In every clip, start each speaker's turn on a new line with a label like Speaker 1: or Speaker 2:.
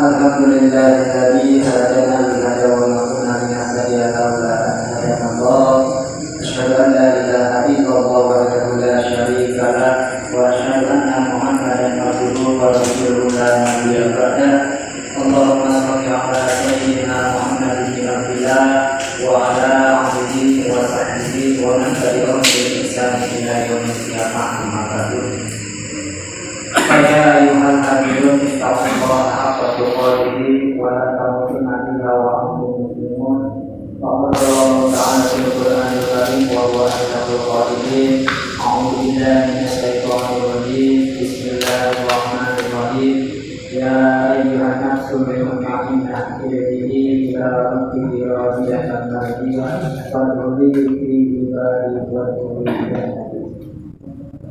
Speaker 1: Alhamdulillahilladzi hadana li hadza wa ma kunna linahtadiya laula an hadana Allah. Asyhadu an la ilaha illallah wahdahu la syarika lah wa asyhadu anna Muhammadan abduhu wa rasuluhu la nabiyya ba'dah. Allahumma shalli ala sayyidina Muhammad bin Abdillah wa ala alihi wa sahbihi wa man tabi'ahum bi ihsan ila yaumil qiyamah. Amma ba'du. Ya ayyuhal hadirin, ittaqullaha haqqa tuqatih wa la tamutunna illa wa antum muslimun. Wa qala Allah ta'ala fil Qur'anil Karim wa huwa asdaqul qailin. A'udzu billahi minasyaitonir rajim. Bismillahirrahmanirrahim. Ya ayyuhan nafsul mutmainnah, irji'i ila rabbiki radiyatan mardiyah fadkhuli fi ibadi wadkhuli jannati.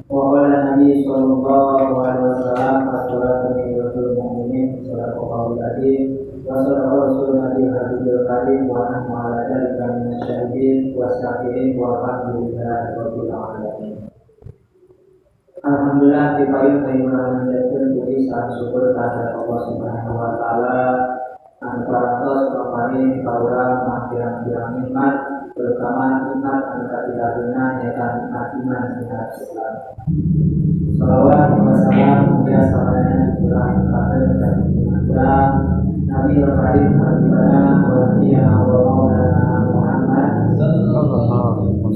Speaker 1: Wa qala Nabi sallallahu alaihi wasallam, as-salatu mi'rajul mu'minin. Shadaqallahu al-azim wa sadaqa rasulun nabi habibil karim wa nahnu ala dzalika minasy-syahidin wa syakirin walhamdulillahi rabbil alamin. Alhamdulillah, dipayun urang manjatkeun puji sareng syukur terhadap Allah Subhanahu wa taala anu parantos paparin ka urang pirang-pirang nikmat, terutama nikmat anu katilaguna, nyaeta nikmat iman dina Islam. Salawat wa salam mugia sadayana dicurahkeun ka urang Nabi wa Karim Habibana wa Nabiyana wa Maulana Muhammad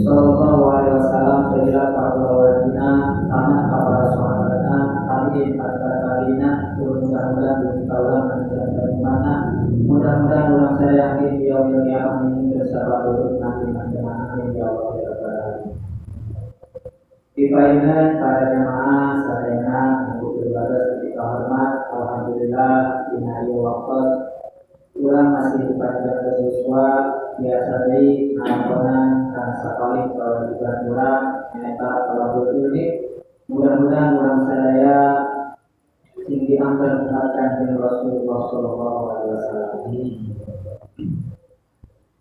Speaker 1: Sallallahu alaihi wasallam, fadilah para keluargina, tanah para sahabatna, tabi'in tabi'ina. Mudah-mudahan bumi kaulah menjaga mana. Mudah-mudahan urang saya yakin di yaumil qiyamah ini bersama turut Nabi Muhammad. Amin ya Allah ya Rabbal alamin. Dipayungan para jamaah sadayana untuk beribadah seperti hormat. Alhamdulillah, dina ieu waktu urang masih dipanjang yuswa, biasa deui ngalangkonan kana sapalih kewajiban urang, nyaeta thalabul ilmi. Mudah-mudahan urang sadaya sing diangkat jeung Rasulullah sallallahu alaihi wasallam.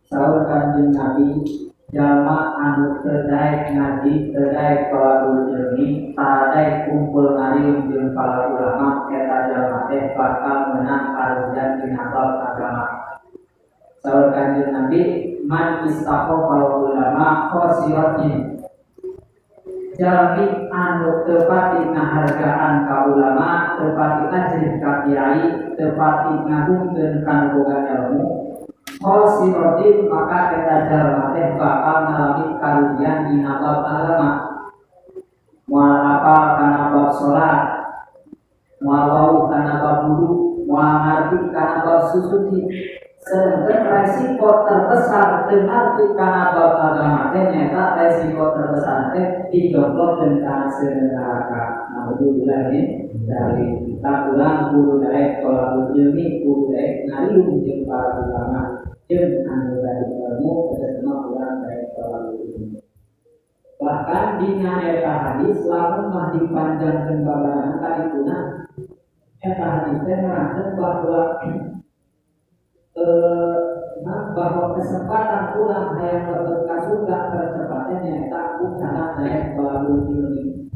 Speaker 1: Saur Kanjeng Nabi, jalma anu teu daek ngaji, teu daek thalabul ilmi, tara daek kumpul ngariung jeung para ulama, eta jalma teh bakal meunang karugian dina bab agama. Saur Kanjeng Nabi, man istakhafal ulama khosirotin. Jalmi anu teu pati ngahargaan ka ulama, teu pati ajrih ka kiai, teu pati ngagungkeun ka nu boga ilmu, khosirotin, maka eta jalma teh bakal ngalami karugian dina bab agama. Moal apal kana bab salat, moal wawuh kana bab wudu, moal ngarti kana bab susuci. Sedangkan resiko terbesar teu ngarti kana bab agama teh nyaeta resiko terbesar teh dijomplokkeun kana seuneu neraka. Naudzubillah min dzalik. Kita urang kudu daek thalabul ilmi, kudu daek ngariung jeung para ulama jeung anu gaduh ilmu, tegasna urang daek thalabul ilmi. Bahkan dina eta hadis, lamun mah dipanjangkeun babarengan kadituna, eta hadis teh nerangkeun bahwa kesempatan urang hayang lebet ka surga tercepatnya nyaeta ku cara daek thalabul ilmi.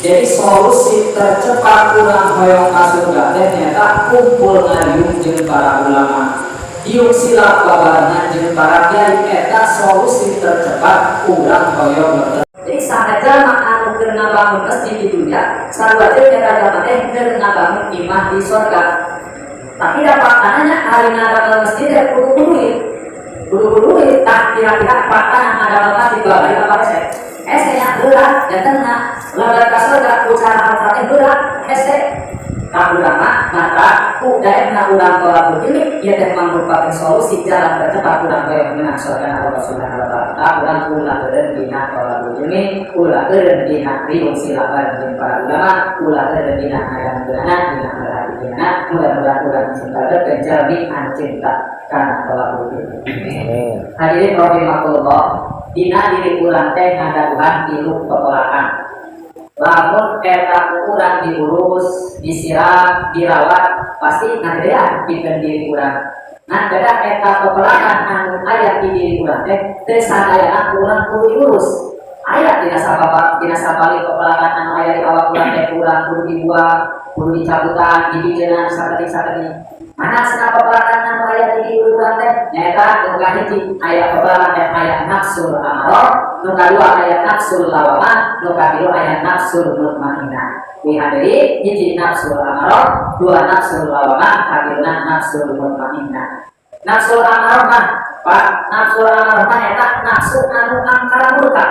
Speaker 1: Jadi solusi tercepat urang hoyong ka surga teh nyaeta kumpul ngariung jeung para ulama. Diuk sila babarengan jeung para kiai, eta solusi tercepat urang hoyong lebet.
Speaker 2: Jadi saha jalma anu keur ngabangun masjid di dunia, sarua jeung eta jalma teh keur ngabangun imah di sorga. Tapi dapat tanahnya hari ngabangun masjid teh kudu duit. Kudu duit, tah kira-kira pakan ngabangun masjid babari apa hese? Hese nya, berat, janten lebet ka surga ku cara harta teh berat, hese. Ka ulama maka ku daekna urang thalabul ilmi, ieu teh merupakan solusi jalan tercepat urang hoyong menang surga Allah Subhanahu wa taala. Urang ulah eureun dina thalabul ilmi, ulah eureun dina riung sila bareng jeung para ulama, ulah eureun dina ngadangukeunana, dina merhatikeunana. Mudah-mudahan urang sing kalebetkeun jalmi anu cinta kana thalabul ilmi. Hadirin rahimakumullah, dina diri urang teh ngagaduhan tilu pepelakan. Lamun eta ku urang diurus, disiram, dirawat, pasti ngagedean pikeun diri urang. Nah, beda eta pepelakan anu aya di diri urang teh teu sadayana ku urang kudu diurus. Aya dina sabab dina sabalik pepelakan anu aya di awak urang teh urang kudu dibuang, kudu dicabutan, dibijeunan sakedik-sakedik. Mana cenah pepelakan anu aya di diri urang teh? Nyaeta nu kahiji aya pepelakan teh aya nafsul amarah, nu kadua aya nafsul lawamah, nu katilu aya nafsul mutmainnah. Wih deui, hiji nafsul amarah, dua nafsul lawamah, katiluna nafsul mutmainnah. Nafsul amarah mah, Pak, nafsul amarah mah eta nafsu anu angkara murka.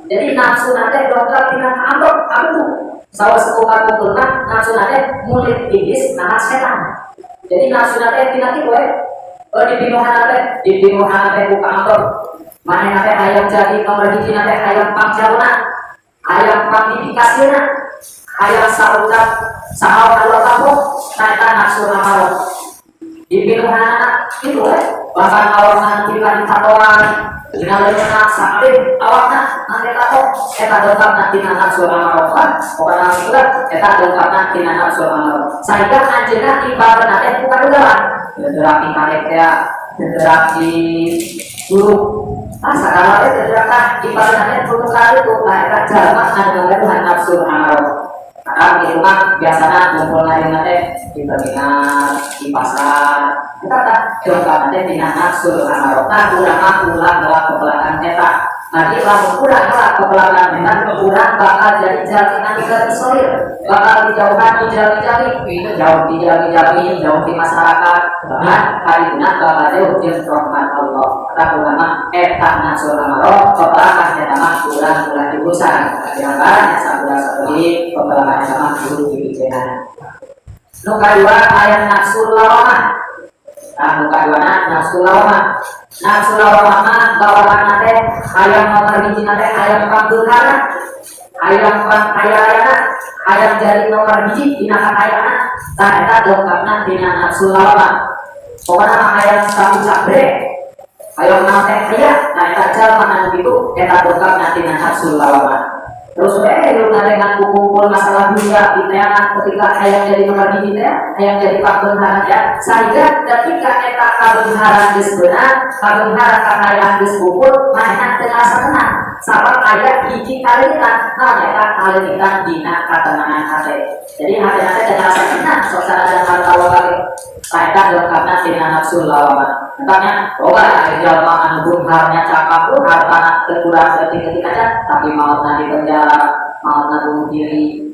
Speaker 2: Jadi nafsu nanti dongkap tina kaambek aduh. Salah sekuka kumpulna nafsu nanti murid iblis nah setan. Jadi nafsu nanti tina kitu we. Oh, dipinuhan teh ku kaambek. Manehna teh hayang jadi nomor hiji, teh hayang pangjaluna, hayang pangdipikasieuna, hayang saucap sahawa kadua kapok, nah eta nafsu amarah. Dipinuhan itu we, bahkan awakna tika ditatoan, dina leungeunna sakit awakna nanti tato, eta dongkapna tina nafsu amarah. Pokokna nafsu eta dongkapna tina nafsu amarah. Sehingga anjeunna ibaratna teh bukan udaran, gerak di karek teh, gerak di guru. Ah, sagala teh gerak ibaratna teh kudu itu, nah eta jalma anu ngagaduhan nafsu amarah. Maka di rumah biasanya ngumpul ngaji teh di terminal, di pasar. Kita tak dongkap teh tina nafsu amarah. Nah, urang mah ulah nolak pepelakan eta. Nanti lamun urang nolak pepelakan eta, urang bakal jadi jalmi anu terisolir, bakal dijauhkan di jalmi-jalmi, jauh di jalmi-jalmi, jauh di masyarakat. Bahkan harina bakal jauh di rahmat Allah. Kata ulama eta nafsu amarah, pepelakan eta mah urang ulah diurusan. Gambarannya sabulan seperti pepelakan eta mah kudu dibicenan. Nu kadua aya nafsu lawamah. Nah, nu kaduana nafsu lawamah. Nafsu lawamah mah bawaan teh hayang nomor hiji teh hayang pangbeungharna, hayang pang kaya-ayana, hayang jadi nomor hiji dina kakayaan. Tah, eta dongkapna dina nafsu lawamah. Pokokna mah hayang sabucak bre. Hayang naon teh aya, nah eta jalma anu kitu eta dongkapna dina nafsu lawamah. Terus lu dengan kumpul masalah dunia di neangan ketika hayang jadi nomor hiji teh, hayang jadi kabeungharan ya, sehingga ketika eta kabeungharan geus beunang, kabeungharan kakayaan geus kumpul, manehna teu ngarasa tenang. Sabab aya hiji kaleungitan, nah eta kaleungitan dina katenangan hate. Jadi hate teh teu ngarasa tenang, sok sanajan harta loba ge. Tah, eta dongkapna tina nafsu lawamah. Makanya, loba aya jalma anu beungharnya cakap, hartana teu kurang leutik-leutik aja, tapi mautna di penjara, mautna bunuh diri.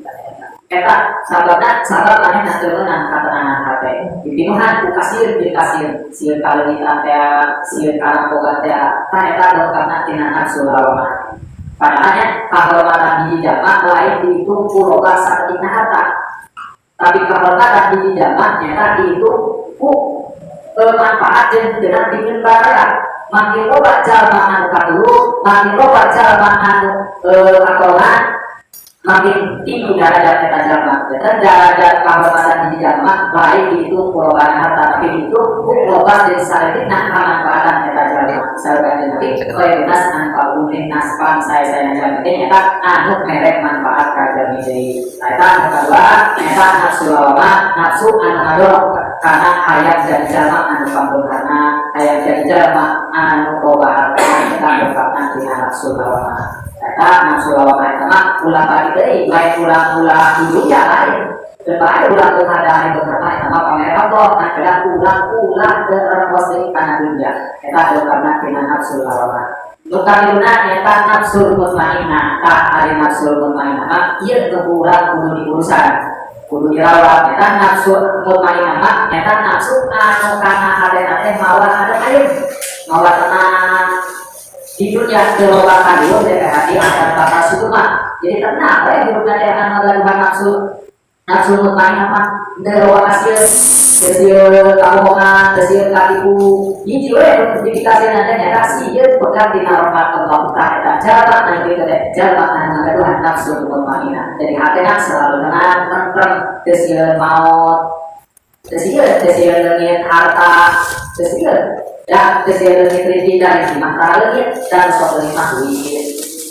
Speaker 2: Eta sababna sabab manehna teu meunang katenangan hate. Dipinuhan ku kasir jeung kasir, sieun kaleungitan teh, sieun karampogan teh. Tah, eta dongkapna tina nafsu lawamah. Padahalnya kahormatan hiji jalma lain dihitung ku loba saeutikna harta. Tapi kahormatan hiji jalma nyata dihitung ku manfaat jeung dengan bikin baraya. Makin loba jalma anu katulung, makin loba jalma anu katolongan, makin tinggi derajat eta jalma. Dan derajat kahormatan hiji jalma lain dihitung ku lobana harta, tapi dihitung ku loba jeung saeutikna kamanfaatan eta jalma. Saur Kanjeng Nabi, khairun nas anfa'uhum linnas, pan sae-saena jalma teh nyata anu merek manfaat ka jalmi deui. Nah, eta anu kadua nyata nafsu lawamah, nafsu anu ngadorong kana hayang jadi jalma anu pangbeungharna, hayang jadi jalma anu loba harta, eta dongkapna tina nafsu lawamah. Eta nafsu lawamah eta mah ulah bagi deui, lain ulah-ulah di dunia lain. Dan bae ulah beunghar beunghar eta mah pamer Allah, nah kedah ulah-ulah terengkos deui kana dunia. Eta dongkapna tina nafsu lawamah. Nu kaliluna nyata nafsu mutmainnah. Tah, ari nafsu mutmainnah mah ieu nu urang kudu diurusan, kudu dirawat. Nyata nafsu mutmainnah mah nyata nafsu anu kana hatena teh mawa ada air, mawa tenang di dunia, teu loba kadieu teh hati akan bakal sukma. Jadi tenang we hirupna teh anu ngagaduhan nafsu nafsu mutmainnah mah teu loba kasieun, teu sieun kabohongan, teu sieun katipu. Hiji we dipikasieun teh nyata sieun pegang dina rahmat Allah. Tah, eta jalma anu kitu teh jalma anu ngagaduhan nafsu mutmainnah. Jadi hatena selalu tenang, tentrem, teu sieun maot, teu sieun leungit harta, teu sieun ya, teu sieun leungit rezeki. Da rezeki mah tara leungit, dan sok leungit mah duit.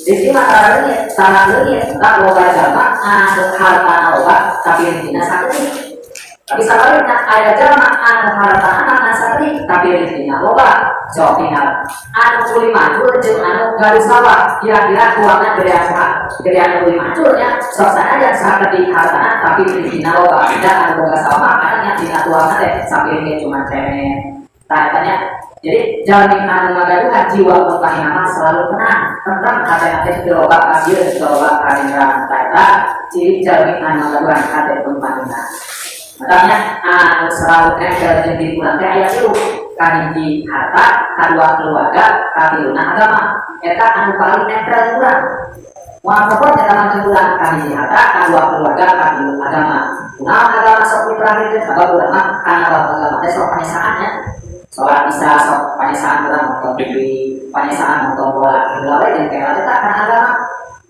Speaker 2: Rezeki mah tara leungit, tara leungit. Tak loba jalma anu hartana loba tapi rezekina saeutik. Tapi sabalikna aya jalma anu hartana ngan sakedik tapi rezekina loba. Sok tinggal anu kuli macul jeung anu gaduh sawah, kira-kira tuangna gedean saha? Gedean anu kuli maculnya. Sok sanajan sakedik hartana tapi rezekina loba, dan anu boga sawah makanya dina tuangna teh sapiring ge cuma cemen. Tah, tanya. Jadi jalmi anu ngagaduhan jiwa mutmainnah mah selalu tenang, tentrem hatena teh, teu loba kasieun, teu loba karingrang. Tah, eta ciri jalmi anu ngagaduhan hate mutmainnah. Makanya anu selalu nempel jeung diri urang teh aya tilu: kahiji harta, kadua keluarga, katiluna agama. Eta anu paling nempel jeung urang. Moal copot eta mah jeung urang: kahiji harta, kadua keluarga, katilu agama. Kunaon agama sok diperakhirkeun? Sabab urang mah kana bab agama teh sok panyesaan nya. Sholat bisa sok panyesaan, urang nonton TV, panyesaan nonton bola. Heula we jeung kela teh kana agama.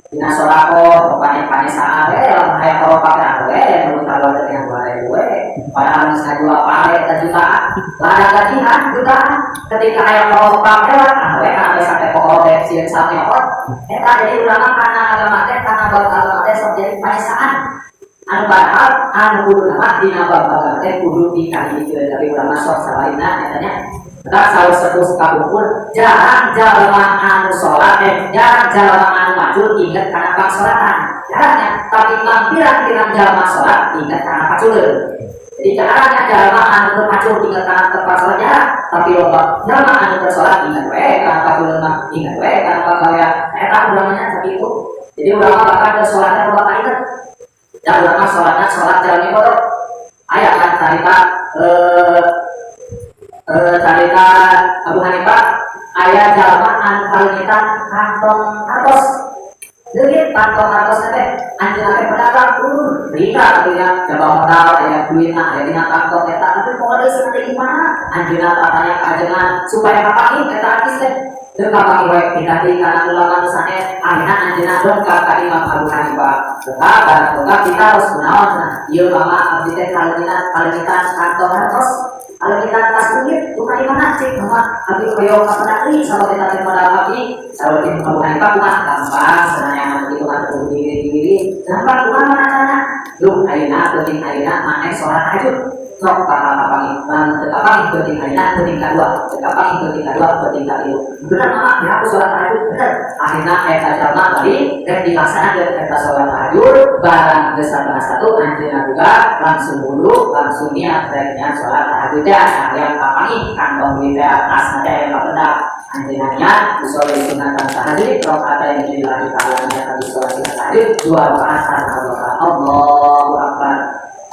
Speaker 2: Dina sodako, pokoknya panyesaan we, lamun aya koropak teh we, nu kaluar teh yang 2000 we. Padahal geus ngajual pare eta jutaan, lada gajihan jutaan. Ketika aya koropak lewat, ah we kana we sampai pokok teh sieun samnyokot. Eta jadi urang mah kana agama teh, kana bab agama teh sok jadi panyesaan. Anu padahal anu kudu mah dina bab agama teh kudu dikahijikeun, tapi urang mah sok sabalina eta nya. Tetap saur sepuh kapungkur, jarang jalma anu sholat, jarang jalma anu macul inget kana pangsolatan. Jarangnya, tapi mampiran-piran jalma sholat inget kana paculeun. Jadi jarangnya jalma anu keur macul inget kana tempat sholat jarang, tapi loba jalma anu keur sholat inget we kana paculeun mah, inget we kana pagawean. Eta ulamanya sakitu. Jadi ulama bahkan keur sholatnya loba inget. Dan ulama sholatnya sholat jalmi bodoh. Aya kan carita carita Abu Hanifah, aya jalma anu kaleungitan kantong artos. Leungit kantong artos teh, anjeunna teh pedagang, berita atuh nya, coba modal aya duitna, aya dina kantong eta, tapi pokoknya geus teh gimana? Anjeunna tatanya ka ajengan supaya kapanggih eta artis teh. Teu kapanggih we pindah kana ulama nu sanes, akhirna anjeunna dongkap ka Imam Abu Hanifah. Dongkap, barang dongkap ditaros, kunaon cenah? Ieu mama abdi teh kaleungitan kantong artos. Kaleungitan tas duit, tukar di mana cik? Mama abdi hoyong kapedak deui sabab eta teh modal abdi. Saur Imam Abu Hanifah, kumaha? Gampang cenah, yang kitu mah teu diri-diri. Gampang, kumaha mana carana? Duh, ayeuna penting ayeuna maneh sholat tahajud. Sok bakal kapanggih. Lamun teu kapanggih penting ayeuna, penting kadua. Teu kapanggih penting kadua, penting katilu. Bener mama, ya aku sholat tahajud bener. Akhirna eta jalma tadi rek dilaksanakeun eta sholat tahajud, barang geus 12.30 anjeunna buka, langsung wudu, langsung niat rek niat sholat tahajud teh, yang kapanggih kantong duit teh, tasna teh aya kapendak. Anjeunna niat usolli sunatan tahajud rakaat lillahi ta'ala, niat habis sholat sunat tahajud dua rakaat karena Allah, Allahu Akbar.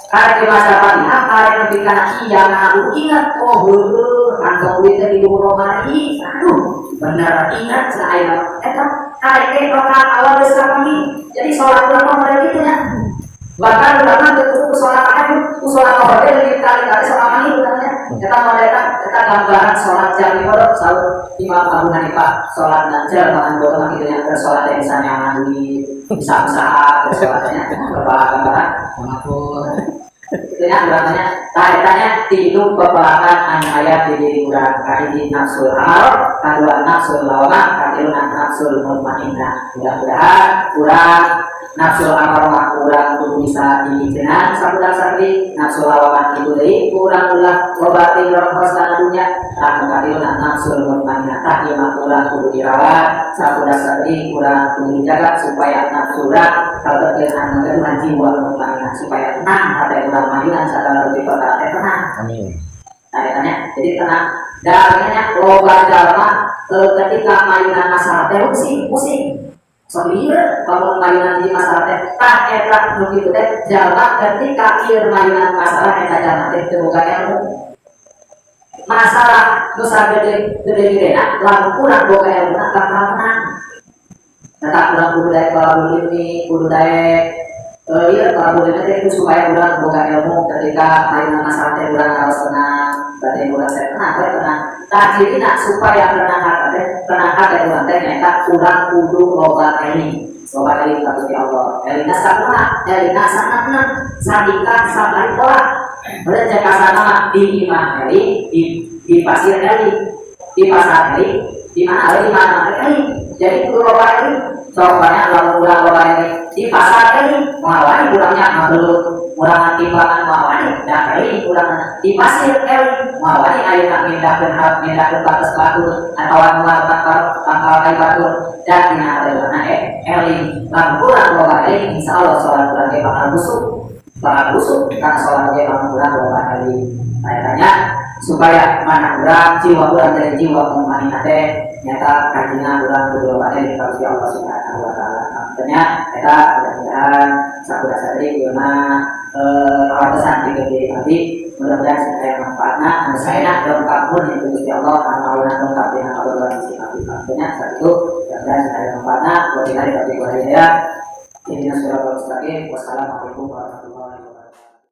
Speaker 2: Karek dimaca Fatihah, karek nepi kana iya aku ingat, oh heueuh, kantong duit teh di luhur lemari, aduh, bener ingat cenah aya eta karek teh rakaat awal geus kapanggih. Jadi sholat urang mah model kitu nya. Bahkan ulama teu kudu sholat tahajud, ku sholat lohor ge leuwih kali-kali sok kapanggih urangnya. Eta model eta, eta gambaran sholat jami bodoh saur Imam Abu Hanifah, sholat dan jalma anu bodoh mah kitu nya, keur sholat teh bisa nyaman duit, bisa usaha, keur sholatnya beberapa gambaran. Itu ya ulamanya. Tah, tilu pepelakan anu aya di diri urang: kahiji nafsul amarah, kadua nafsul lawamah, katilu nafsul mutmainnah. Mudah-mudahan urang nafsul amarah mah urang kudu bisa diijenan sabulan sakali, nafsul lawamah kitu deui, urang ulah loba teuing kana dunya. Tah, nu katilu nafsul mutmainnah. Tah, ieu mah urang kudu dirawat sabulan sakali, urang kudu dijaga supaya nafsu urang kalebetkeun anu gaduhan jiwa mutmainnah, supaya tenang hati urang, majuan sagala rupi perkara teh tenang.
Speaker 3: Amin.
Speaker 2: Nah, tanya, jadi tenang. Dan loba jalma ketika mayunan masalah teh pusing, pusing. Sok ieu lamun mayunan di masalah teh, tah eta nu kitu teh jalma ketika ieu mayunan masalah, eta jalma teh teu boga ilmu. Masalah nu sagede gede-gedena lamun kurang boga ilmu bakal tenang. Tetap urang kudu daek tolabul ilmi, kudu daek iya, tolabul ilmi teh itu supaya urang boga ilmu, ketika mayunan masalah teh urang harus tenang, berarti urang teh tenang, we tenang. Tah, cirina supaya tenang hati teh, tenang hati urang teh nyaeta urang kudu loba eling. Loba eling ka Gusti Allah. Elingna sakumaha? Elingna sanatna, sadika sabari pola. Berarti cek kasarna mah di imah eling, di pasir eling, di pasar eling, di mana eling, di mana eling. Jadi kudu loba eling. Sok banyak lamun urang loba eling di pasar eling, moal wani urangnya ngabelut, urang timbangan moal wani, da eling urang di pasir eling, moal wani ayeuna mindahkeun hal mindahkeun batas batur atawa moal tangkal tangkal kai batur dan dina arewana eling. Lamun urang loba eling, insyaallah sholat urang ge bakal busuk, bakal busuk karena sholat ge lamun urang loba eling. Tanya supaya mana urang jiwa urang dari jiwa mukminah teh nyata kajian urang kudu loba eling ka Gusti Allah Subhanahu wa taala. Makanya eta mudah-mudahan sakuda sadari ieu mah kawatesan di diri abdi, mudah-mudahan supaya manfaatna anu saena lengkap pun itu Gusti Allah anu ayeuna lengkap dina kabodohan Gusti abdi. Makanya saat itu mudah-mudahan supaya manfaatna, wabillahi taufiq wal hidayah. Ihdinas siratal mustaqim. Wassalamualaikum warahmatullahi.